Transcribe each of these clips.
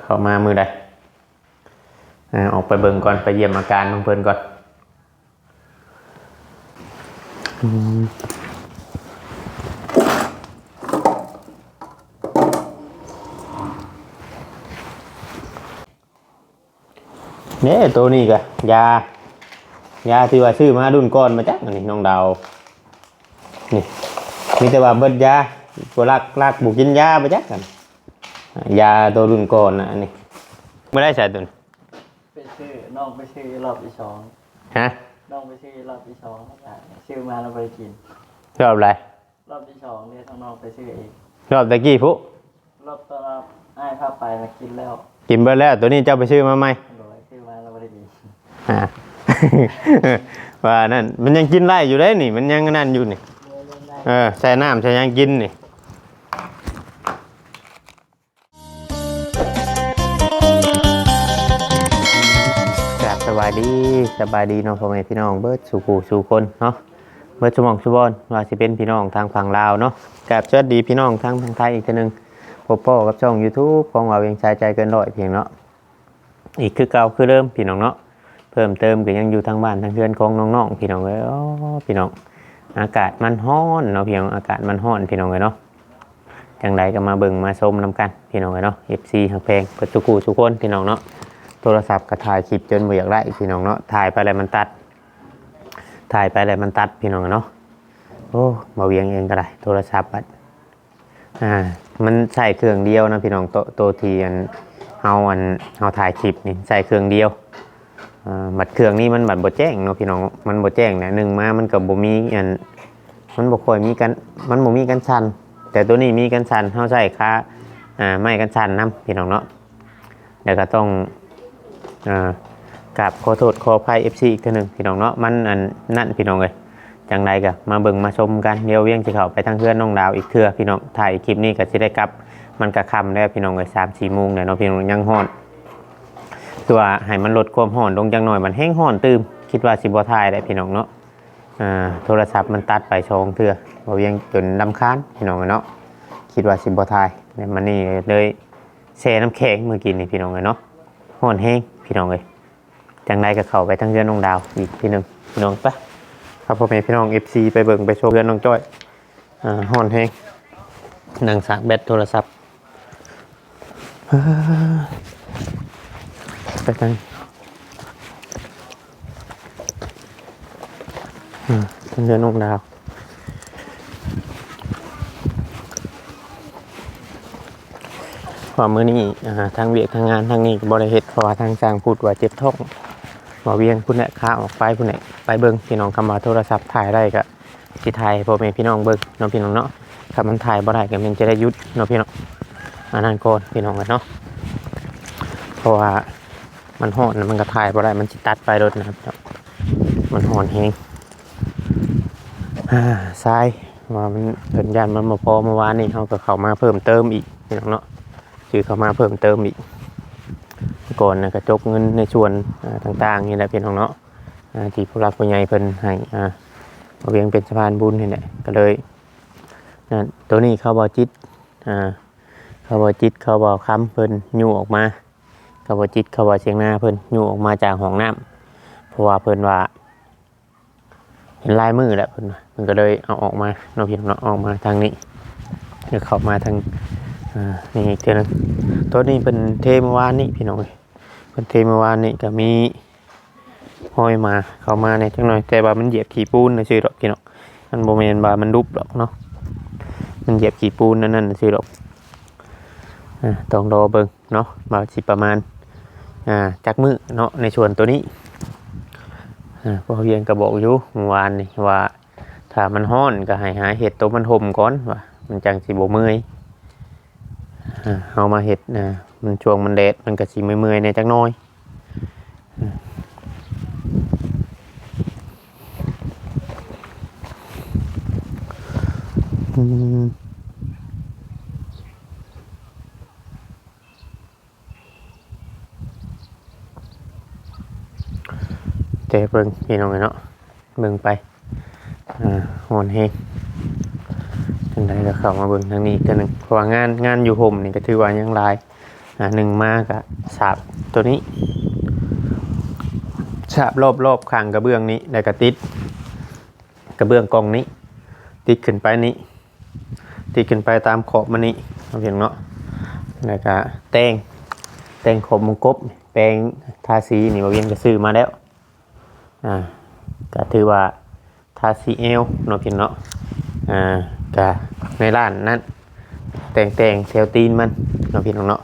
ເຂົ້າມາມື້ໃດ? ອາ ອອກໄປເບິ່ງກ່ອນ ໄປຢ້ຽມອາການຂອງເພິ່ນກ່ອນ. ອືມ ເດ້ ໂຕນີ້ກະຢາ ຢາທີ່ວ່າຊື້ມາລຸ້ນກ່ອນມາຈັກ ອັນນີ້ນ້ອງດາວ ນີ້ ມີແຕ່ວ່າເບິດຢາ ບໍ່ລັກ ລັກບໍ່ກິນຢາບໍ່ຈັກ ອັນ ຢາໂຕລຸ້ນກ່ອນນະ ອັນນີ້ ບໍ່ໄດ້ໃຊ້ໂຕນີ້ ໄປຊື້ ນ້ອງໄປຊື້ອີກລອບທີສອງ. ຮະ? ນ້ອງໄປຊື້ອີກລອບທີສອງ ແລ້ວກະຊື້ມາແລ້ວບໍ່ໄດ້ກິນ. ລອບໃດ? ລອບທີສອງເດ້ ທາງນ້ອງໄປຊື້ເອງ. ລອບຕະກີ້ພຸ້ນ? ລອບຕອນອ້າຍພາໄປນະກິນແລ້ວ. ກິນເບິດແລ້ວ ໂຕນີ້ເຈົ້າໄປຊື້ມາໃໝ່? ໂດຍ ຊື້ມາແລ້ວບໍ່ໄດ້ກິນ. ຮະ? ວ່ານັ້ນ ມັນຍັງກິນໄດ້ຢູ່ເດ້ນີ້ ມັນຍັງອັນນັ້ນຢູ່ນີ້. ໂດຍ ຍັງໄດ້. ເອີ ໃສ່ນ້ຳໃສ່ຫຍັງກິນນີ້. ກາບສະບາຍດີ ສະບາຍດີເນາະ ພໍ່ແມ່ພີ່ນ້ອງເບິດສູ່ຜູ້ສູ່ຄົນເນາະ ເບິດສູ່ໝ່ອງສູ່ບ່ອນ ວ່າຊິເປັນພີ່ນ້ອງທາງຝັ່ງລາວເນາະ. ກາບສະຫວັດດີພີ່ນ້ອງທາງຝັ່ງໄທອີກເທື່ອໜຶ່ງ ພົບພໍ້ກັບຊ່ອງ YouTube ຂອງບ່າວວຽງຊາຍໃຈເກີນຮ້ອຍພຽງເນາະ ອີກຄືເກົ່າຄືເດີມພີ່ນ້ອງເນາະ. ເພີ່ມເຕີມກໍຍັງຢູ່ທາງບ້ານທາງເຮືອນຂອງນ້ອງໆ ພີ່ນ້ອງເອີຍ. ໂອ້ ພີ່ນ້ອງ ອາກາດມັນຮ້ອນເນາະ ພີ່ນ້ອງ ອາກາດມັນຮ້ອນ ພີ່ນ້ອງເອີຍເນາະ. ຈັ່ງໃດກໍມາເບິ່ງມາຊົມນຳກັນ ພີ່ນ້ອງເອີຍເນາະ ເອັຟຊີ ຮັກແພງເບິດສູ່ຜູ້ສູ່ຄົນ ພີ່ນ້ອງເນາະ. ໂທລະສັບກໍຖ່າຍຄລິບຈົນບໍ່ຢາກໄດ້ ພີ່ນ້ອງເນາະ ຖ່າຍໄປແລ້ວມັນຕັດ ຖ່າຍໄປແລ້ວມັນຕັດ ພີ່ນ້ອງເນາະ. ໂອ້ ບ່າວວຽງເອງກໍໄດ້ ໂທລະສັບບັດ ອ່າ ມັນໃຊ້ເຄື່ອງດຽວນະພີ່ນ້ອງ ໂຕ ໂຕທີ່ອັນ ເຮົາອັນ ເຮົາຖ່າຍຄລິບນີ້ໃຊ້ເຄື່ອງດຽວ. ອ່າ ບັດເຄື່ອງນີ້ມັນບັດບໍ່ແຈ້ງເນາະພີ່ນ້ອງ ມັນບໍ່ແຈ້ງນະ ໜຶ່ງມາມັນກໍບໍ່ມີອັນ ມັນບໍ່ຄ່ອຍມີກັນ ມັນບໍ່ມີກັນສັ່ນ ແຕ່ໂຕນີ້ມີກັນສັ່ນ ເຮົາໃຊ້ຄາ ອ່າ ໄມ້ກັນສັ່ນນຳພີ່ນ້ອງເນາະ. ແລ້ວກໍຕ້ອງ ອ່າ ກາບຂໍໂທດຂໍອະໄພ ເອັຟຊີ ອີກເທື່ອໜຶ່ງພີ່ນ້ອງເນາະ ມັນອັນນັ້ນພີ່ນ້ອງເອີຍ. ຈັ່ງໃດກໍມາເບິ່ງມາຊົມກັນ ດຽວວຽງຊິເຂົ້າໄປທາງເຮືອນນ້ອງດາວອີກເທື່ອພີ່ນ້ອງ. ຖ່າຍຄລິບນີ້ກໍຊິໄດ້ກັບ ມັນກໍຄ່ຳແລ້ວພີ່ນ້ອງເອີຍ ສາມສີ່ໂມງແລ້ວເນາະພີ່ນ້ອງ ຍັງຮ້ອນ ຕົວໃຫ້ມັນລົດຄວາມຮ້ອນລົງຈັກໜ້ອຍ ມັນແຮງຮ້ອນຕື່ມ ຄິດວ່າຊິບໍ່ຖ່າຍແຫຼະພີ່ນ້ອງເນາະ. ອ່າ ໂທລະສັບມັນຕັດໄປສອງເທື່ອ ບ່າວວຽງຈົນລຳຄານພີ່ນ້ອງເນາະ ຄິດວ່າຊິບໍ່ຖ່າຍ ແລ້ວມານີ້ເລີຍແຊ່ນ້ຳແຂງມື້ກີ້ນີ້ພີ່ນ້ອງເອີຍເນາະ ຮ້ອນແຮງພີ່ນ້ອງເອີຍ. ຈັ່ງໃດກໍເຂົ້າໄປທາງເຮືອນນ້ອງດາວອີກທີໜຶ່ງພີ່ນ້ອງ ໄປ ພາພໍ່ແມ່ພີ່ນ້ອງ ເອັຟຊີ ໄປເບິ່ງໄປຊົມເຮືອນນ້ອງຈ້ອຍ. ອ່າ ຮ້ອນແຮງ ນັ່ງສາກແບັດໂທລະສັບ ເອີ ໄປທາງ ເຮືອນນ້ອງດາວ ເພາະມື້ນີ້ ອ່າ ທາງວຽກທາງງານທາງນີ້ກໍບໍ່ໄດ້ເຮັດ ເພາະວ່າທາງຊ່າງພຸດວ່າເຈັບທ້ອງ ບ່າວວຽງພຸ້ນແຫຼະ ຄາອອກໄປພຸ້ນແຫຼະ ໄປເບິ່ງພີ່ນ້ອງ ຄຳວ່າໂທລະສັບຖ່າຍໄດ້ກໍ ຊິຖ່າຍໃຫ້ພໍ່ແມ່ພີ່ນ້ອງເບິ່ງເນາະ ພີ່ນ້ອງເນາະ. ຖ້າມັນຖ່າຍບໍ່ໄດ້ກໍແມ່ນຈະໄດ້ຢຸດເນາະພີ່ນ້ອງ ອັນນັ້ນກ່ອນພີ່ນ້ອງເອີຍເນາະ ເພາະວ່າມັນຮ້ອນ ມັນກໍຖ່າຍບໍ່ໄດ້ ມັນຊິຕັດໄປໂລດນະພີ່ນ້ອງ ມັນຮ້ອນແຮງ. ອ່າ ຊາຍວ່າມັນ ເພິ່ນຢ້ານມັນບໍ່ພໍ ເມື່ອວານນີ້ເຮົາກໍເຂົ້າມາເພີ່ມເຕີມອີກພີ່ນ້ອງເນາະ ຊື້ເຂົ້າມາເພີ່ມເຕີມອີກ ກ່ອນນະ ກະຈົກເງິນໃນສ່ວນ ອ່າ ຕ່າງໆ ນີ້ແຫຼະພີ່ນ້ອງເນາະ ອ່າ ທີ່ຜູ້ຫຼັກຜູ້ໃຫຍ່ເພິ່ນໃຫ້ ອ່າ ບ່າວວຽງເປັນສະພານບຸນນີ້ແຫຼະ ກໍເລີຍນັ້ນ ໂຕນີ້ເຂົາບໍ່ຈິດ ອ່າ ເຂົາບໍ່ຈິດ ເຂົາບໍ່ຄຳເພິ່ນຍູ້ອອກມາ ເຂົາບໍ່ຈິດ ເຂົາບໍ່ຊຽງນາເພິ່ນຍູ້ອອກມາຈາກຫ້ອງນ້ຳ ເພາະວ່າເພິ່ນວ່າ ເຫັນຫຼາຍມື້ແລ້ວເພິ່ນວ່າ ເພິ່ນກໍເລີຍເອົາອອກມາເນາະ ພີ່ນ້ອງເນາະ ອອກມາທາງນີ້ ແລ້ວເຂົ້າມາທາງ ອ່າ ນີ້ອີກເທື່ອໜຶ່ງ. ໂຕນີ້ເພິ່ນເທເມື່ອວານນີ້ພີ່ນ້ອງເອີຍ ເພິ່ນເທເມື່ອວານນີ້ ກໍມີຮອຍໝາເຂົ້າມາແດ່ຈັກໜ້ອຍ ແຕ່ວ່າມັນຢຽບຂີ້ປູນຊື່ໆດອກພີ່ນ້ອງ ມັນບໍ່ແມ່ນວ່າມັນດຸບດອກເນາະ ມັນຢຽບຂີ້ປູນນັ້ນໆຊື່ໆດອກ. ອ່າ ຕ້ອງລໍເບິ່ງເນາະ ວ່າຊິປະມານ ອ່າ ຈັກມື້ເນາະ ໃນສ່ວນໂຕນີ້. ອ່າ ພໍ່ວຽງກໍບອກຢູ່ເມື່ອວານນີ້ວ່າ ຖ້າມັນຮ້ອນກໍໃຫ້ຫາເຮັດໂຕມັນຮົ່ມກ່ອນ ວ່າມັນຈັ່ງຊິບໍ່ເມື່ອຍ. ອ່າ ເຮົາມາເຮັດ ອ່າ ມັນຊ່ວງມັນແດດ ມັນກໍຊິເມື່ອຍໆແດ່ຈັກໜ້ອຍ. ອືມ ແຕ່ເບິ່ງພີ່ນ້ອງເອີຍເນາະ ເບິ່ງໄປ ອ່າ ຮ້ອນແຮງ. ຈັ່ງໃດກໍເຂົ້າມາເບິ່ງທາງນີ້ອີກເທື່ອໜຶ່ງ ເພາະວ່າງານ ງານຢູ່ຮົ່ມນີ້ກໍຖືວ່າຍັງຫຼາຍ ອັນໜຶ່ງມາກະສາບໂຕນີ້ ສາບລອບໆຂ້າງກະເບື້ອງນີ້ ແລ້ວກະຕິດກະເບື້ອງກ່ອງນີ້ ຕິດຂຶ້ນໄປນີ້ ຕິດຂຶ້ນໄປຕາມຂອບມັນນີ້ ເນາະ ພີ່ນ້ອງເນາະ. ແລ້ວກະແຕ່ງ ແຕ່ງຂອບວົງກົບ ແປງທາສີນີ້ ບ່າວວຽງກະຊື້ມາແລ້ວ. ອ່າ ກະຖືວ່າທາສີແອວເນາະ ພີ່ນ້ອງເນາະ. ອ່າ ກະໃນຮ້ານນັ້ນ ແຕ່ງແຕ່ງແຖວຕີນມັນເນາະ ພີ່ນ້ອງເນາະ.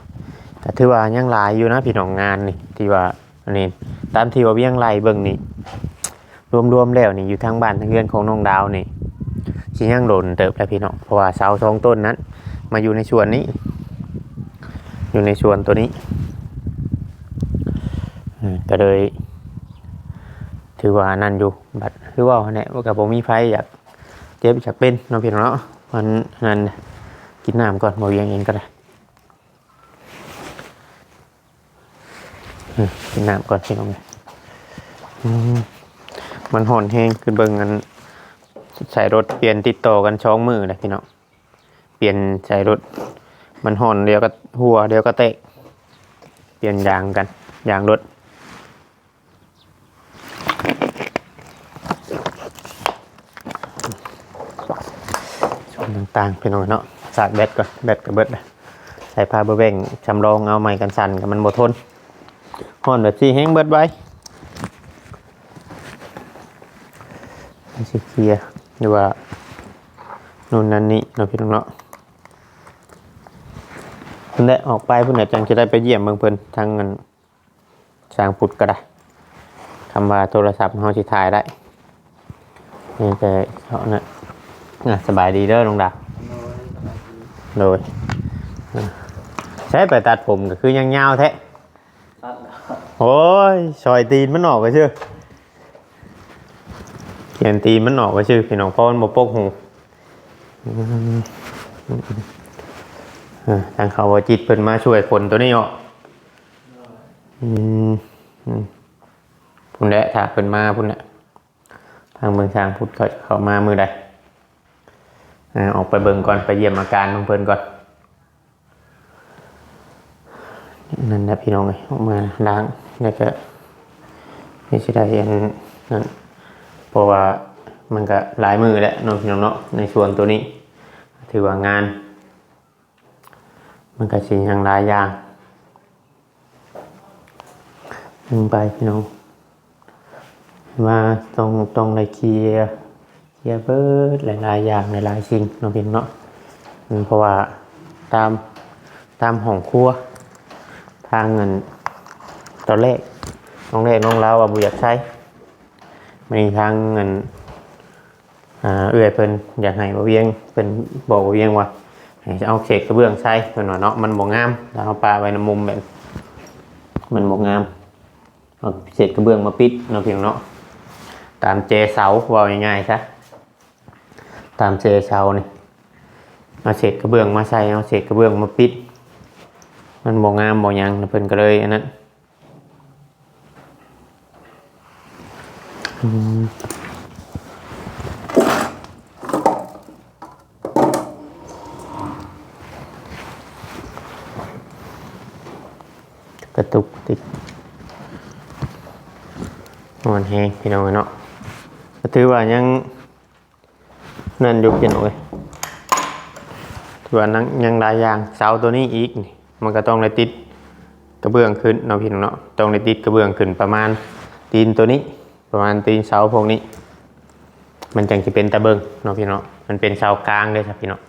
ກະຖືວ່າຍັງຫຼາຍຢູ່ນະ ພີ່ນ້ອງ ງານນີ້ ທີ່ວ່າ ອັນນີ້ ຕາມທີ່ວ່າວຽງໄລ່ເບິ່ງນີ້ ລວມໆແລ້ວນີ້ ຢູ່ທາງບ້ານທາງເຮືອນຂອງນ້ອງດາວນີ້ ຊິຍັງດົນເຕີບແຫຼະ ພີ່ນ້ອງ. ເພາະວ່າເສົາສອງຕົ້ນນັ້ນ ມາຢູ່ໃນສວນນີ້ ຢູ່ໃນສວນໂຕນີ້ ເອີ ກະເລີຍ ຖືວ່ານັ້ນຢູ່. ບັດຄືເວົ້າຫັ້ນແຫຼະ ມັນກະບໍ່ມີໃຜຢາກເຈັບຢາກເປັນເນາະ ພີ່ນ້ອງເນາະ. ມັນ ອັນນັ້ນ ກິນນ້ຳກ່ອນ ບໍ່ວຽງເອງກະໄດ້. ອືມ ກິນນ້ຳກ່ອນ ພີ່ນ້ອງເອີຍ. ອືມ ມັນຮ້ອນແຮງ ຄືເບິ່ງອັນ ສາຍລົດປ່ຽນຕິດຕໍ່ກັນສອງມື້ແລ້ວ ພີ່ນ້ອງ. ປ່ຽນສາຍລົດ ມັນຮ້ອນ ດຽວກະຮົ່ວ ດຽວກະແຕກ. ປ່ຽນຢາງກັນ ຢາງລົດ. ສ່ວນຕ່າງໆ ພີ່ນ້ອງເນາະ ຊາດແບັດກ່ອນ ແບັດກະເບິດລະ. ໃສ່ພາວເວີແບັງສຳລອງ ເອົາໄມ້ກັນສັ່ນກະມັນບໍ່ທົນ. ຮ້ອນແບບຊີ້ແຮງເບິດໄວ. ຊິເຄຍ ຫຼືວ່າໂນ່ນນັ້ນນີ້ເນາະ ພີ່ນ້ອງເນາະ. ນັ້ນແຫຼະ ອອກໄປພຸ້ນແຫຼະ ຈັ່ງຈະໄດ້ໄປຢ້ຽມເບິ່ງເພິ່ນ ທາງອັນ ຊ່າງພຸດກະໄດ້ ຄຳວ່າໂທລະສັບເຮົາຊິຖ່າຍໄດ້. ນີ້ແຕ່ເທົ່ານັ້ນ. ອ່າ ສະບາຍດີເດີນ້ອງດາວ. ໂດຍ ສະບາຍດີ. ອ່າ ໃຊ້ໄປຕັດຜົມກະຄືຍັງຍາວແທ້. ຕັດແລ້ວ. ໂອ້ຍ ຊອຍຕີນມັນອອກກະຊື່ ຂຽນຕີນມັນອອກກະຊື່ ພີ່ນ້ອງ ເພາະມັນບໍ່ປົກຫູ. ອືມ ເອີ ທາງເຂົາບໍ່ຈິດເພິ່ນມາຊ່ວຍຂົນໂຕນີ້ອອກ. ອືມ ອືມ ພຸ້ນແຫຼະ ຖ້າເພິ່ນມາພຸ້ນແຫຼະ ທາງເມືອງຊ້າງພຸດເຂົາ ເຂົາມາມື້ໃດ. ເອີ ອອກໄປເບິ່ງກ່ອນ ໄປຢ້ຽມອາການຂອງເພິ່ນກ່ອນ. ນັ້ນແຫຼະ ພີ່ນ້ອງເອີຍ ອອກມາລ້າງ ແລ້ວກະ ນີ້ຊິໄດ້ອັນນັ້ນ ເພາະວ່າມັນກະຫຼາຍມື້ແລ້ວເນາະ ພີ່ນ້ອງເນາະ. ໃນສວນໂຕນີ້ ຖືວ່າງານ ມັນກະຊິຍັງຫຼາຍຢ່າງ ເບິ່ງໄປພີ່ນ້ອງ ວ່າຕ້ອງ ຕ້ອງໄດ້ເຄຍ ເຄຍເບິດຫຼາຍໆຢ່າງຫຼາຍໆສິ່ງເນາະ ພີ່ນ້ອງເນາະ. ເພາະວ່າຕາມ ຕາມຫ້ອງຄົວ ທາງອັນ ຕອນແລກ ນ້ອງແລກນ້ອງລາວວ່າບໍ່ຢາກໃຊ້ ບາດນີ້ທາງອັນ ອ່າ ເອື້ອຍເພິ່ນຢາກໃຫ້ບ່າວວຽງ ເພິ່ນບອກບ່າວວຽງວ່າໃຫ້ເອົາເສດກະເບື້ອງໃສ່ ເພິ່ນວ່າເນາະ ມັນບໍ່ງາມ ຖ້າເຮົາປະໄວ້ນຳມຸມແບບ ມັນບໍ່ງາມ ເອົາເສດກະເບື້ອງມາປິດເນາະ ພີ່ນ້ອງເນາະ. ຕາມແຈເສົາ ເວົ້າງ່າຍໆຊະ ຕາມແຈເສົານີ້ ເອົາເສດກະເບື້ອງມາໃສ່ ເອົາເສດກະເບື້ອງມາປິດ ມັນບໍ່ງາມບໍ່ຫຍັງ ເພິ່ນກະເລີຍອັນນັ້ນ. ອືມ ກະຕຸກກະຕິກ ຮ້ອນແຮງ ພີ່ນ້ອງເອີຍເນາະ. ກະຖືວ່າຍັງ ນັ້ນຢູ່ ພີ່ນ້ອງເອີຍ ຖືວ່າຍັງ ຍັງຫຼາຍຢ່າງ. ເສົາໂຕນີ້ອີກນີ້ ມັນກະຕ້ອງໄດ້ຕິດກະເບື້ອງຂຶ້ນເນາະ ພີ່ນ້ອງເນາະ. ຕ້ອງໄດ້ຕິດກະເບື້ອງຂຶ້ນປະມານຕີນໂຕນີ້ ປະມານຕີນເສົາພວກນີ້ ມັນຈັ່ງຊິເປັນຕາເບິ່ງເນາະ ພີ່ນ້ອງເນາະ. ມັນເປັນເສົາກາງເດ້ ພີ່ນ້ອງ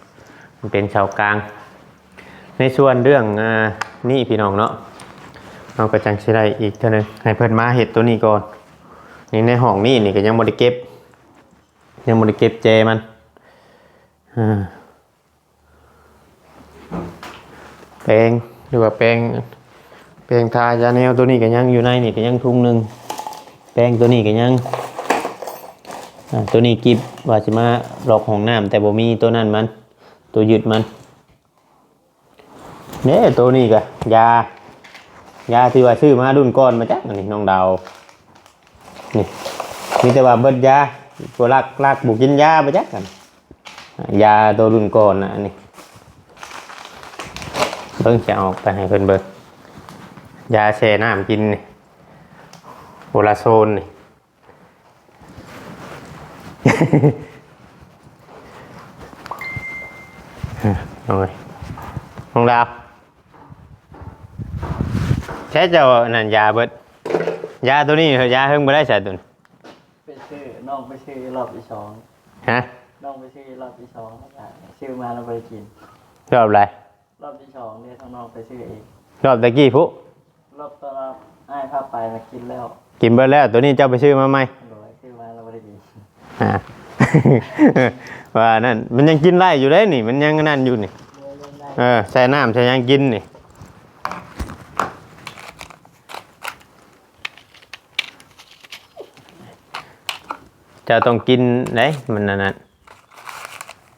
ມັນເປັນເສົາກາງ. ໃນສ່ວນເລື່ອງ ອ່າ ນີ້ ພີ່ນ້ອງເນາະ ເຮົາກະຈັ່ງຊິໄດ້ອີກເທື່ອໜຶ່ງ ໃຫ້ເພິ່ນມາເຮັດໂຕນີ້ກ່ອນ. ນີ້ໃນຫ້ອງນີ້ ນີ້ກະຍັງບໍ່ໄດ້ເກັບ ຍັງບໍ່ໄດ້ເກັບແຈມັນ. ອ່າ ແປງ ຫຼືວ່າແປງ ແປງທາຢາແນວ ໂຕນີ້ກະຍັງຢູ່ໃນນີ້ ກະຍັງຖົງໜຶ່ງ. ແປງໂຕນີ້ກະຍັງ ອ່າ ໂຕນີ້ກິບວ່າຊິມາລັອກຫ້ອງນ້ຳ ແຕ່ບໍ່ມີໂຕນັ້ນມັນ ໂຕຍຶດມັນ. ເດ້ ໂຕນີ້ກະຢາ ຢາທີ່ວ່າຊື້ມາລຸ້ນກ່ອນມາຈັກ ອັນນີ້ນ້ອງດາວ ນີ້ ມີແຕ່ວ່າເບິດຢາ ພວກລັກ ລັກບໍ່ກິນຢາມາຈັກ ອັນ ຢາໂຕລຸ້ນກ່ອນນະ ອັນນີ້. ເບິ່ງ ຈະເອົາໄປໃຫ້ເພິ່ນເບິ່ງ ຢາແຊ່ນ້ຳກິນນີ້ ໂອລາໂຊນນີ້ ໂອ້ຍ ນ້ອງດາວ ໃຊ້ເຈົ້ານັ້ນຢາເບິດ ຢາໂຕນີ້ ຢາເຫິງບໍ່ໄດ້ໃຊ້ໂຕນີ້ ໄປຊື້ ນ້ອງໄປຊື້ຮອບທີສອງ ຮະ ນ້ອງໄປຊື້ຮອບທີສອງ ແລ້ວກໍຊື້ມາແລ້ວບໍ່ໄດ້ກິນ ຮອບໃດ? ຮອບທີສອງເດ້ ທາງນ້ອງໄປຊື້ເອງ ຮອບຕະກີ້ພຸ້ນ ຮອບຕອນອ້າຍພາໄປນະກິນແລ້ວ ກິນເບິດແລ້ວ ໂຕນີ້ເຈົ້າໄປຊື້ມາໃໝ່ ໂດຍ ຊື້ມາແລ້ວບໍ່ໄດ້ກິນ ອ່າ ວ່ານັ້ນ ມັນຍັງກິນໄດ້ຢູ່ເດ້ນີ້ ມັນຍັງອັນນັ້ນຢູ່ນີ້ ເອີ ໃສ່ນ້ຳໃສ່ຫຍັງກິນນີ້ ເຈົ້າຕ້ອງກິນເດ້ ມັນອັນນັ້ນ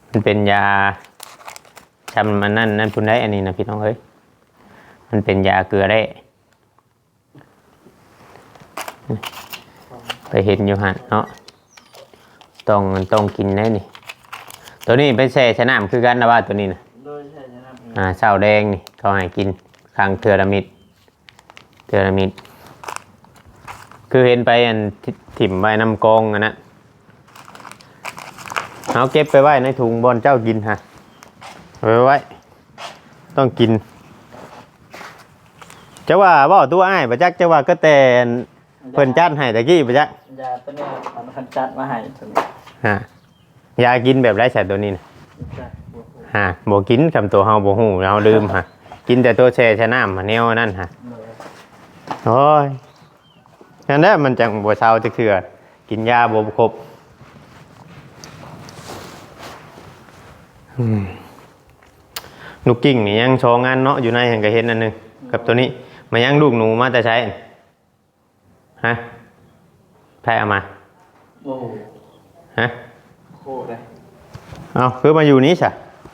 ມັນເປັນຢາ ຊ່ຳອັນນັ້ນ ນັ້ນພຸ້ນໃດ໋ ອັນນີ້ນະ ພີ່ນ້ອງເອີຍ ມັນເປັນຢາເກືອແຮ່ ໄປເຫັນຢູ່ຫັ້ນເນາະ ຕ້ອງ ຕ້ອງກິນໄດ໋ນີ້ ໂຕນີ້ໄປແຊ່ໃສ່ນ້ຳຄືກັນລະວ່າ ໂຕນີ້ນະ ໂດຍ ແຊ່ໃສ່ນ້ຳ ອ່າ ເຊົ້າແດງນີ້ ເຂົາໃຫ້ກິນຄັ້ງເທື່ອລະເມັດ ເທື່ອລະເມັດ ຄືເຫັນໄປອັນ ຖິ້ມໄວ້ນຳກອງອັນນັ້ນ ເຮົາເກັບໄປໄວ້ໃນຖົງບ່ອນເຈົ້າກິນຫັ້ນ ເອົາໄປໄວ້ ຕ້ອງກິນ ເຈົ້າວ່າເວົ້າຕົວອ້າຍບໍ່ຈັກ ເຈົ້າວ່າກໍແຕ່ເພິ່ນຈັດໃຫ້ຕະກີ້ບໍ່ຈັກ ຢາໂຕນີ້ເພິ່ນຈັດມາໃຫ້ ຮະ ຢາກິນແບບໃດຊະໂຕນີ້ນະ ຮະ ບໍ່ກິນ ຄຳໂຕເຮົາບໍ່ຮູ້ ເຮົາລືມ ຮະ ກິນແຕ່ໂຕແຊ່ໃສ່ນ້ຳ ແນວນັ້ນ ຮະ ໂອ້ຍ ນັ້ນແຫຼະ ມັນຈັ່ງບໍ່ເຊົາຈັກເທື່ອ ກິນຢາບໍ່ຄົບ ອືມ ລູກກິ້ງນີ້ຍັງສອງອັນເນາະ ຢູ່ໃນຫັ້ນກໍເຫັນອັນໜຶ່ງ ກັບໂຕນີ້ ມາຍັງລູກໜູມາແຕ່ໃສ? ຮະ? ໃຜເອົາມາ? ໂອ້ໂຫ ຮະ? ໂຄດເດ້ ເອົ້າ ຄືມາຢູ່ນີ້ຊະ? ໂ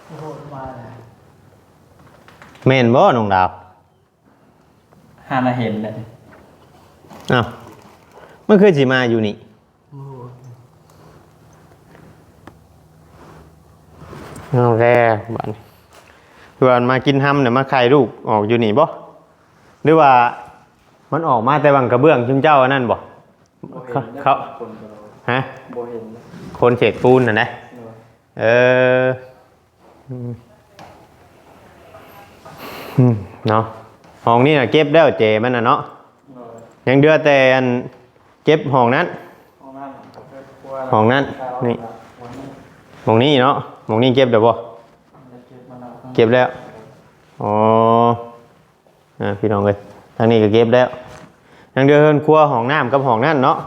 ອ້ໂຫ ມາແລ້ວ ແມ່ນບໍ່ນ້ອງດາວ? ຫານະເຫັນເດ້ ເອົ້າ ມັນຄືຊິມາຢູ່ນີ້? ໂອ້ໂຫ ເອົາແລ້ວບາດນີ້ ຄືວ່າມາກິນຮຳແລ້ວມາໄຂ່ລູກອອກຢູ່ນີ້ບໍ່? ຫຼືວ່າ ມັນອອກມາແຕ່ຫວ່າງກະເບື້ອງຊຸມເຈົ້າອັນນັ້ນບໍ່? ບໍ່ເຫັນ ເຂົາ ເຂົາ ຄົນກໍ ຮະ? ບໍ່ເຫັນ ຄົນເສກປູນຫັ້ນນະ ໂດຍ ເອີ ອືມ ອືມ ເນາະ ຫ້ອງນີ້ນະເກັບແລ້ວ ເຈມັນນະເນາະ ໂດຍ ຍັງເຫຼືອແຕ່ອັນເກັບຫ້ອງນັ້ນ ຫ້ອງນ້ຳ ຫ້ອງນັ້ນ ນີ້ ຫ້ອງນີ້ເນາະ ຫ້ອງນີ້ເກັບແລ້ວບໍ່? ເກັບມາແລ້ວ ເກັບແລ້ວ ອໍ ອ່າ ພີ່ນ້ອງເອີຍ ທາງນີ້ກໍເກັບແລ້ວ ຍັງເຫຼືອເຮືອນຄົວ ຫ້ອງນ້ຳກັບຫ້ອງນັ້ນເນາະ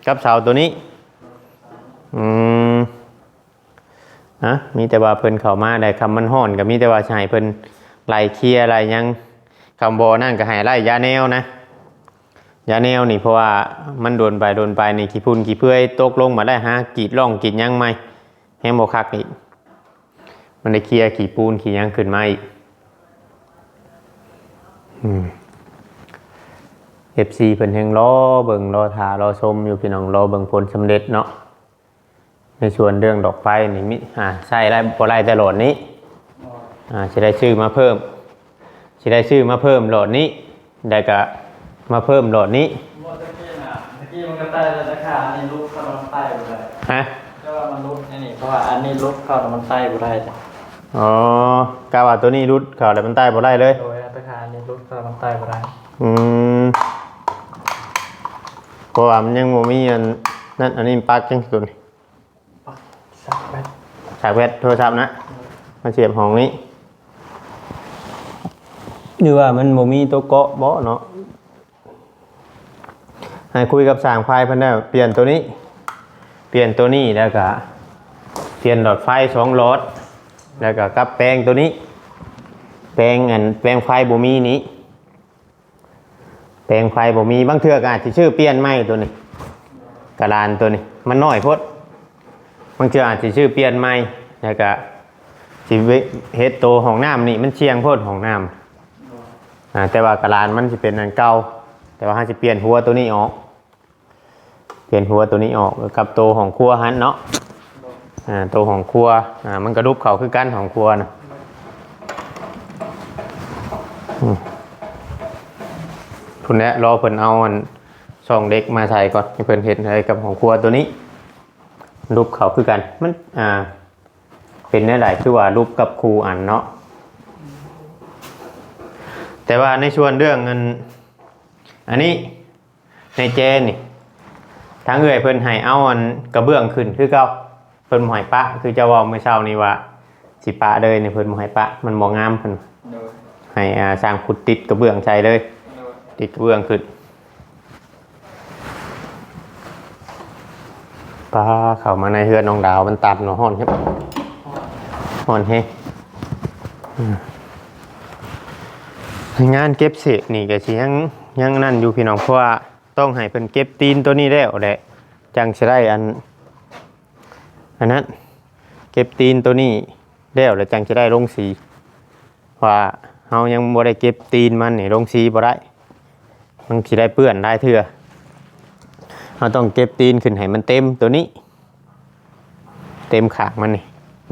ກັບເສົາໂຕນີ້ ອືມ ອ່ະ ມີແຕ່ວ່າເພິ່ນເຂົ້າມາໄດ້ ຄຳມັນຮ້ອນກໍມີແຕ່ວ່າຊິໃຫ້ເພິ່ນໄລ່ເຄຍໄລ່ຫຍັງ ຄຳບໍ່ນັ້ນກໍໃຫ້ໄລ່ຢາແນວນະ ຢາແນວນີ້ ເພາະວ່າມັນດົນໄປດົນໄປນີ້ ຂີ້ຝຸ່ນຂີ້ເປືອຍຕົກລົງມາ ໄດ້ຫາກຣີດຮ່ອງກຣີດຫຍັງໃໝ່ ແຮງບໍ່ຄັກອີກ ມັນໄດ້ເຄຍຂີ້ປູນຂີ້ຫຍັງຂຶ້ນມາອີກ ອືມ ເອັຟຊີ ເພິ່ນແຮງລໍເບິ່ງ ລໍຖ້າ ລໍຊົມຢູ່ ພີ່ນ້ອງ ລໍເບິ່ງຜົນສຳເລັດເນາະ ໃນສ່ວນເລື່ອງດອກໄຟນີ້ມີ ອ່າ ໃຊ້ໄດ້ບໍ່ໄດ້ແຕ່ຫຼອດນີ້ ອ່າ ຊິໄດ້ຊື້ມາເພີ່ມ ຊິໄດ້ຊື້ມາເພີ່ມຫຼອດນີ້ ແລ້ວກະມາເພີ່ມຫຼອດນີ້ ເມື່ອຕະກີ້ນະ ຕະກີ້ມັນກໍໄຕ້ແລ້ວ ແຕ່ຂ້າອັນນີ້ຫຼຸດເຂົ້າແລ້ວມັນໄຕ້ບໍ່ໄດ້ ຮະ? ແຕ່ວ່າມັນຫຼຸດອັນນີ້ ເພາະວ່າອັນນີ້ຫຼຸດເຂົ້າແລ້ວມັນໄຕ້ບໍ່ໄດ້ ອໍ ກະວ່າໂຕນີ້ຫຼຸດເຂົ້າແລ້ວມັນໄຕ້ບໍ່ໄດ້ເລີຍ ໂດຍ ແຕ່ຂ້າອັນນີ້ຫຼຸດເຂົ້າແລ້ວມັນໄຕ້ບໍ່ໄດ້ ອືມ ເພາະວ່າມັນຍັງບໍ່ມີອັນນັ້ນ ອັນນີ້ປັກຈັ່ງໂຕນີ້ ສາກແບັດ ສາກແບັດໂທລະສັບນະ ມາສຽບຫ້ອງນີ້ ຫຼືວ່າມັນບໍ່ມີຕົວເກາະບໍເນາະ ໃຫ້ຄຸຍກັບຊ່າງໄຟເພິ່ນແລ້ວ ປ່ຽນໂຕນີ້ ປ່ຽນໂຕນີ້ ແລ້ວກະປ່ຽນຫຼອດໄຟສອງຫຼອດ ແລ້ວກະກັບແປງໂຕນີ້ ແປງອັນ ແປງໄຟບໍ່ມີນີ້ ແປງໄຟບໍ່ມີ ບາງເທື່ອກໍອາດຊິຊື້ປ່ຽນໃໝ່ໂຕນີ້ ກະດານໂຕນີ້ ມັນນ້ອຍໂພດ ບາງເທື່ອອາດຊິຊື້ປ່ຽນໃໝ່ ແລ້ວກະຊິເຮັດໂຕຫ້ອງນ້ຳນີ້ ມັນສ່ຽງໂພດຫ້ອງນ້ຳ ອ່າ ແຕ່ວ່າກະດານມັນຊິເປັນອັນເກົ່າ ແຕ່ວ່າເຮົາຊິປ່ຽນຫົວໂຕນີ້ອອກ ປ່ຽນຫົວໂຕນີ້ອອກ ກັບໂຕຫ້ອງຄົວຫັ້ນເນາະ ອ່າ ໂຕຫ້ອງຄົວ ອ່າ ມັນກະດຸບເຂົ້າຄືກັນຫ້ອງຄົວນະ ອືມ ພຸ້ນແຫຼະ ລໍເພິ່ນເອົາອັນຊ່ອງເຫຼັກມາໃສ່ກ່ອນ ໃຫ້ເພິ່ນເຮັດໃຫ້ກັບຫ້ອງຄົວໂຕນີ້ ຫຼຸບເຂົ້າຄືກັນ ມັນ ອ່າ ເປັນແນວໃດ ຄືວ່າຫຼຸບກັບຄູ່ອັນເນາະ. ແຕ່ວ່າໃນສ່ວນເລື່ອງອັນ ອັນນີ້ ໃນແຈນີ້ ທາງເອື້ອຍເພິ່ນໃຫ້ເອົາອັນກະເບື້ອງຂຶ້ນຄືເກົ່າ ເພິ່ນບໍ່ໃຫ້ປະ ຄືເຈົ້າເວົ້າມື້ເຊົ້ານີ້ວ່າ ຊິປະເລີຍນີ້ ເພິ່ນບໍ່ໃຫ້ປະ ມັນບໍ່ງາມ ເພິ່ນ ໂດຍ ໃຫ້ ອ່າ ຊ່າງຂຸດຕິດກະເບື້ອງໃສ່ເລີຍ ໂດຍ ຕິດກະເບື້ອງຂຶ້ນ. ປາ ເຂົ້າມາໃນເຮືອນນ້ອງດາວມັນຕັນເນາະ ຮ້ອນແຮງ ຮ້ອນແຮງ. ອືມ ງານເກັບເສດນີ້ກະຊິຍັງ ຍັງນັ້ນຢູ່ພີ່ນ້ອງ ເພາະວ່າຕ້ອງໃຫ້ເພິ່ນເກັບຕີນໂຕນີ້ແລ້ວແຫຼະ ຈັ່ງຊິໄດ້ອັນ ອັນນັ້ນ ເກັບຕີນໂຕນີ້ແລ້ວ ແລ້ວຈັ່ງຈະໄດ້ລົງສີ ວ່າເຮົາຍັງບໍ່ໄດ້ເກັບຕີນມັນນີ້ລົງສີບໍ່ໄດ້ ມັນຊິໄດ້ເປື້ອນຫຼາຍເທື່ອ. ເຮົາຕ້ອງເກັບຕີນຂຶ້ນໃຫ້ມັນເຕັມໂຕນີ້ ເຕັມຂ້າງມັນນີ້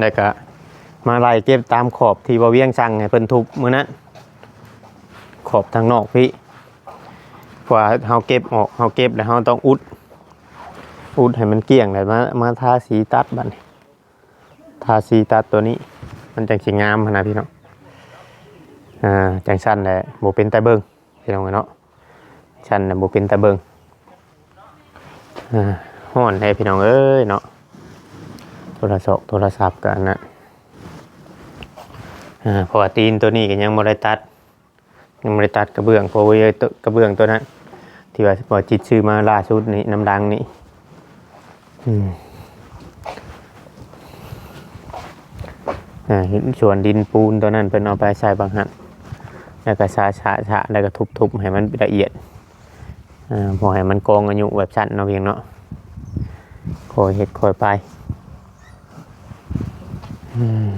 ແລ້ວກະມາໄລ່ເກັບຕາມຂອບທີ່ວ່າວຽງສັ່ງໃຫ້ເພິ່ນທຸບມື້ນັ້ນ ຂອບທາງນອກພີ້ ເພາະວ່າເຮົາເກັບອອກ ເຮົາເກັບແລ້ວເຮົາຕ້ອງອຸດ ອຸດໃຫ້ມັນກ້ຽງ ແລ້ວມາ ມາທາສີຕັດບັດນີ້ ທາສີຕັດໂຕນີ້ ມັນຈັ່ງຊິງາມຫັ້ນນະພີ່ນ້ອງ. ອ່າ ຈັ່ງຊັ້ນແຫຼະ ບໍ່ເປັນຕາເບິ່ງພີ່ນ້ອງເອີຍເນາະ ຊັ້ນແຫຼະບໍ່ເປັນຕາເບິ່ງ. ອ່າ ຮ້ອນແທ້ພີ່ນ້ອງເອີຍເນາະ ໂທລະສອກໂທລະສັບກະອັນນັ້ນ. ອ່າ ເພາະວ່າຕີນໂຕນີ້ກະຍັງບໍ່ໄດ້ຕັດ ຍັງບໍ່ໄດ້ຕັດກະເບື້ອງ ເພາະວ່າກະເບື້ອງໂຕນັ້ນ ທີ່ວ່າບໍ່ຈິດຊື້ມາລ່າສຸດນີ້ ນຳຫຼັງນີ້ ອືມ ອ່າ ສ່ວນດິນປູນໂຕນັ້ນເພິ່ນເອົາໄປໃສ່ບັງຫັ້ນ ແລ້ວກະສະ ສະ ສະ ແລ້ວກະທຸບໆໃຫ້ມັນລະອຽດ ອ່າ ບໍ່ໃຫ້ມັນກອງອາຍຸແບບຊັ້ນເນາະ ພຽງເນາະ ຄ່ອຍເຮັດຄ່ອຍໄປ. ອືມ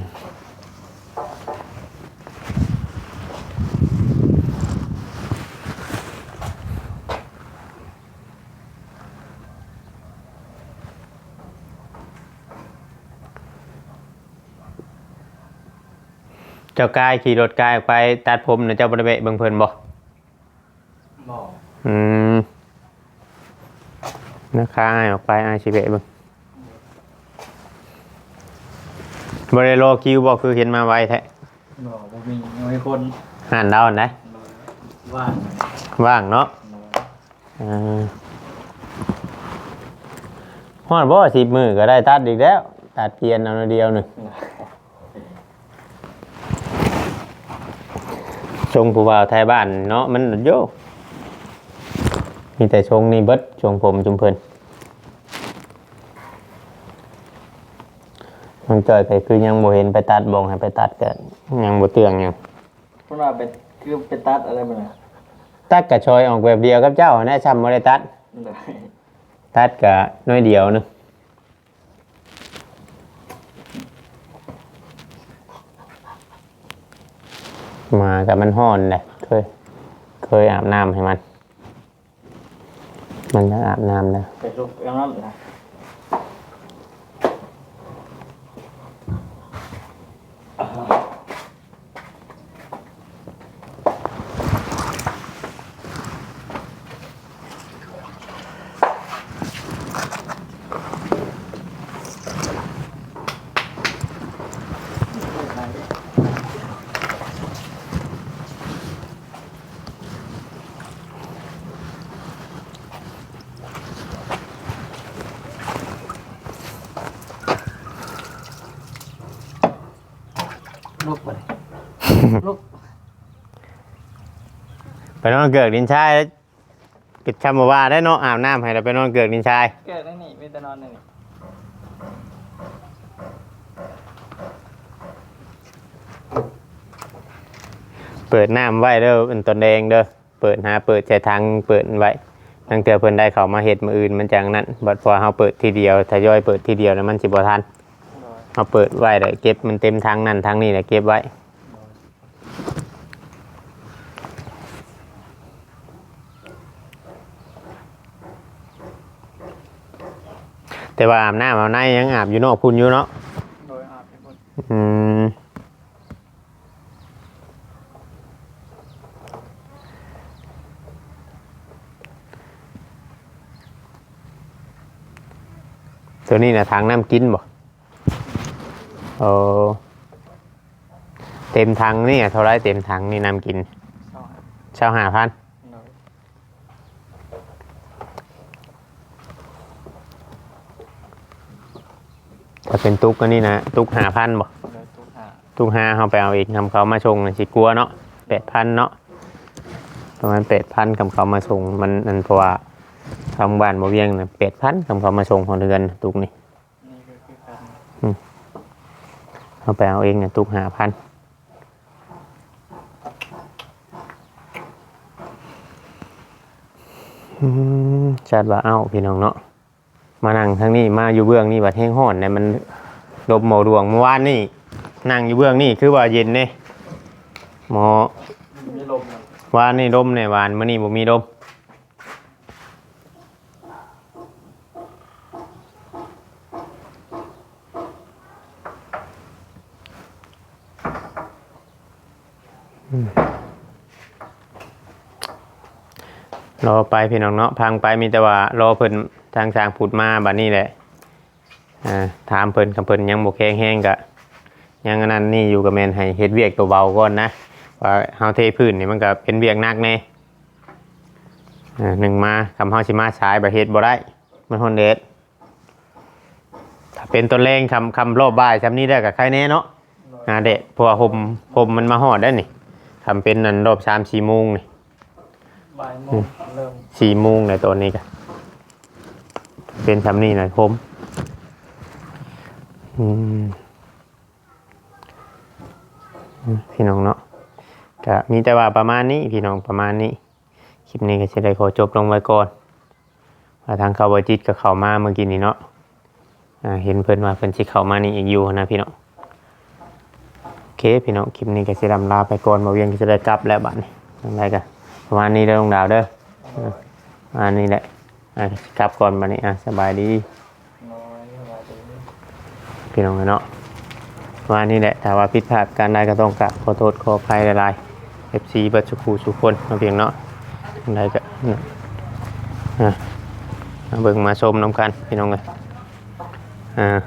ເຈົ້າກາຍຂີ່ລົດກາຍອອກໄປຕັດຜົມນະ ເຈົ້າບໍ່ໄດ້ແວະເບິ່ງເພິ່ນບໍ່? ບໍ່ ອືມ ນະຄາອ້າຍອອກໄປ ອ້າຍຊິແວະເບິ່ງ. ບໍ່ໄດ້ລໍຄິວບໍ່ ຄືເຫັນມາໄວແທ້? ບໍ່ ບໍ່ມີ ຍັງມີຄົນ ຮ້ານລາວຫັ້ນໃດ ວ່າງ ວ່າງເນາະ. ເອີ ຮອດບໍ່ ສິບມື້ກະໄດ້ຕັດອີກແລ້ວ ຕັດປ່ຽນເອົາໜ້ອຍດຽວໜຶ່ງ. ຊົງຜູ້ບ່າວໄທບ້ານເນາະ ມັນໂຢ ມີແຕ່ຊົງນີ້ເບິດ ຊົງຜົມຊຸມເພິ່ນ. ນ້ອງຈ້ອຍກະຄືຍັງບໍ່ເຫັນໄປຕັດ ບອກໃຫ້ໄປຕັດກະຍັງບໍ່ເຕືອງຫຍັງ. ເພິ່ນວ່າໄປ ຄືໄປຕັດອະໄລມື້ນັ້ນ ຕັດກະຊອຍອອກແບບດຽວກັບເຈົ້າຫັ້ນແຫຼະ ຊ້ຳບໍ່ໄດ້ຕັດ ໂດຍ ຕັດກະໜ້ອຍດຽວໜຶ່ງ. ໝາກະມັນຮ້ອນເດ້ ເຄີຍ ເຄີຍອາບນ້ຳໃຫ້ມັນ ມັນຢາກອາບນ້ຳເດ້. ໄປລຸກອາບນ້ຳນະ. ລຸກໄປ ລຸກ ໄປນອນເກີກດິນຊາຍ ເປັນຊຳບໍ່ວ່າໄດ້ເນາະ ອາບນ້ຳໃຫ້ແລ້ວໄປນອນເກີກດິນຊາຍ. ເກີກໃນນີ້ ມີແຕ່ນອນໃນນີ້. ເປີດນ້ຳໄວ້ເດີ ອັນຕອນແລງເດີ ເປີດຫາ ເປີດໃສ່ຖັງ ເປີດໄວ້ ລາງເທື່ອເພິ່ນໄດ້ເຂົ້າມາເຮັດມື້ອື່ນ ມັນຈັ່ງນັ້ນ. ບັດພໍເຮົາເປີດທີດຽວ ທະຍອຍເປີດທີດຽວແລ້ວມັນຊິບໍ່ທັນ. ໂດຍ ເຮົາເປີດໄວ້ແລ້ວເກັບ ມັນເຕັມຖັງນັ້ນຖັງນີ້ແລ້ວເກັບໄວ້. ໂດຍ ແຕ່ວ່າອາບນ້ຳອາບໃນຍັງອາບຢູ່ນອກພຸ້ນຢູ່ເນາະ. ໂດຍ ອາບຢູ່ພຸ້ນ. ອືມ. ໂຕນີ້ນະ ຖັງນ້ຳກິນບໍ່? ໂອ້ ເຕັມຖັງນີ້ເທົ່າໃດ? ເຕັມຖັງນີ້ນ້ຳກິນ ຊາວຫ້າພັນ ຖ້າເປັນຕຸກອັນນີ້ນະ ຕຸກຫ້າພັນບໍ່? ຕຸກຫ້າ ເຮົາໄປເອົາເອງ ຄຳເຂົາມາສົ່ງນະ ຊິກວ່າເນາະ ແປດພັນເນາະ ປະມານແປດພັນ ຄຳເຂົາມາສົ່ງ ມັນອັນ ເພາະວ່າທາງບ້ານບໍ່ວຽງນະ ແປດພັນ ຄຳເຂົາມາສົ່ງຮອດເຮືອນ ຕຸກນີ້ ນີ້ກໍຄືກັນ ອືມ ເຮົາໄປເອົາເອງນະ ຕຸກຫ້າພັນ ອືມ ຈັດວ່າເອົ້າ ພີ່ນ້ອງເນາະ ມານັ່ງທາງນີ້ ມາຢູ່ເບື້ອງນີ້ບັດແຮງຮ້ອນແຫຼະ ມັນລົມບໍ່ດວງ. ເມື່ອວານນີ້ນັ່ງຢູ່ເບື້ອງນີ້ຄືວ່າເຢັນເດ້ ໝໍ ມີລົມ ວານນີ້ລົມແດ່ ວານ ມື້ນີ້ບໍ່ມີລົມ. ລໍໄປພີ່ນ້ອງເນາະ ພັງໄປ ມີແຕ່ວ່າລໍເພິ່ນ ທາງຊ່າງພຸດມາບັດນີ້ແຫຼະ ອ່າ ຖາມເພິ່ນ ຄັນເພິ່ນຍັງບໍ່ແຂງແຮງກະ ຍັງອັນນັ້ນນີ້ຢູ່ ກະແມ່ນໃຫ້ເຮັດວຽກໂຕເບົາກ່ອນນະ ວ່າເຮົາເທພື້ນນີ້ມັນກະເປັນວຽກໜັກແດ່ ອ່າ ໜຶ່ງມາ ຄຳເຮົາຊິມາສາຍບາດເຮັດບໍ່ໄດ້ ມັນຮ້ອນແດດ. ຖ້າເປັນຕອນແລງ ຄຳ ຄຳລອບບ່າຍຊ່ຳນີ້ແລ້ວກະໄຄແນ່ເນາະ ໂດຍ ອ່າ ແດດ ເພາະວ່າຮົ່ມ ຮົ່ມມັນມາຮອດແລ້ວນີ້ ຄຳເປັນນັ້ນລອບສາມສີ່ໂມງນີ້ ບ່າຍໂມງ ອືມ ເລີ່ມ ສີ່ໂມງແລ້ວຕອນນີ້ກະ ເປັນຊ່ຳນີ້ນະ ຮົ່ມ ອືມ ອືມ ພີ່ນ້ອງເນາະ ກະມີແຕ່ວ່າປະມານນີ້ ພີ່ນ້ອງ ປະມານນີ້ ຄລິບນີ້ກໍຊິໄດ້ຂໍຈົບລົງໄວ້ກ່ອນ ວ່າທາງເຂົາບໍ່ຈິດກໍເຂົ້າມາເມື່ອກີ້ນີ້ເນາະ ອ່າ ເຫັນເພິ່ນວ່າເພິ່ນຊິເຂົ້າມານີ້ອີກຢູ່ນະພີ່ນ້ອງ. ໂອເຄພີ່ນ້ອງ ຄລິບນີ້ກໍຊິລ່ຳລາໄປກ່ອນ ບ່າວວຽງກໍຊິໄດ້ກັບແລ້ວບາດນີ້ ຈັ່ງໃດກໍປະມານນີ້ເດີ ນ້ອງດາວເດີ ອ່າ ປະມານນີ້ແຫຼະ ອ່າ ກັບກ່ອນບາດນີ້ ອ່າ ສະບາຍດີ ໂດຍ ສະບາຍດີ ພີ່ນ້ອງເອີຍເນາະ ປະມານນີ້ແຫຼະ ຖ້າວ່າຜິດພາດປະການໃດກໍຕ້ອງກາບຂໍໂທດຂໍອະໄພຫຼາຍໆ ເອັຟຊີ ເບິດສູ່ຜູ້ສູ່ຄົນເນາະ ພີ່ນ້ອງເນາະ ຈັ່ງໃດກໍ ອ່າ ມາເບິ່ງມາຊົມນຳກັນ ພີ່ນ້ອງເອີຍ ອ່າ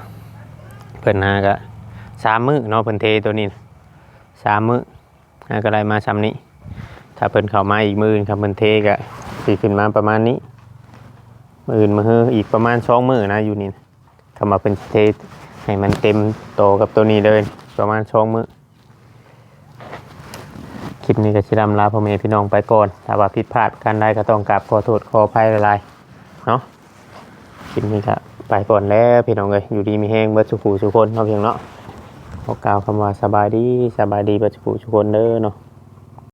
ເພິ່ນຫາກໍສາມມື້ເນາະ ເພິ່ນເທໂຕນີ້ສາມມື້ ອ່າ ກໍໄດ້ມາຊ່ຳນີ້ ຖ້າເພິ່ນເຂົ້າມາອີກມື້ອື່ນ ຄັນເພິ່ນເທກໍຊິຂຶ້ນມາປະມານນີ້ ມື້ອື່ນມື້ຮືອີກປະມານສອງມື້ນະ ຢູ່ນີ້ນະ ຄຳວ່າເພິ່ນເທໃຫ້ມັນເຕັມຕໍ່ກັບໂຕນີ້ເລີຍ ປະມານສອງມື້. ຄລິບນີ້ກໍຊິລ່ຳລາພໍ່ແມ່ພີ່ນ້ອງໄປກ່ອນ ຖ້າວ່າຜິດພາດປະການໃດກໍຕ້ອງກາບຂໍໂທດຂໍອະໄພຫຼາຍໆເນາະ. ຄລິບນີ້ກໍໄປກ່ອນແລ້ວພີ່ນ້ອງເອີຍ ຢູ່ດີມີແຮງເບິດສູ່ຜູ້ສູ່ຄົນເນາະ ພີ່ນ້ອງເນາະ ຂໍກ່າວຄຳວ່າສະບາຍດີ ສະບາຍດີເບິດສູ່ຜູ້ສູ່ຄົນເດີເນາະ.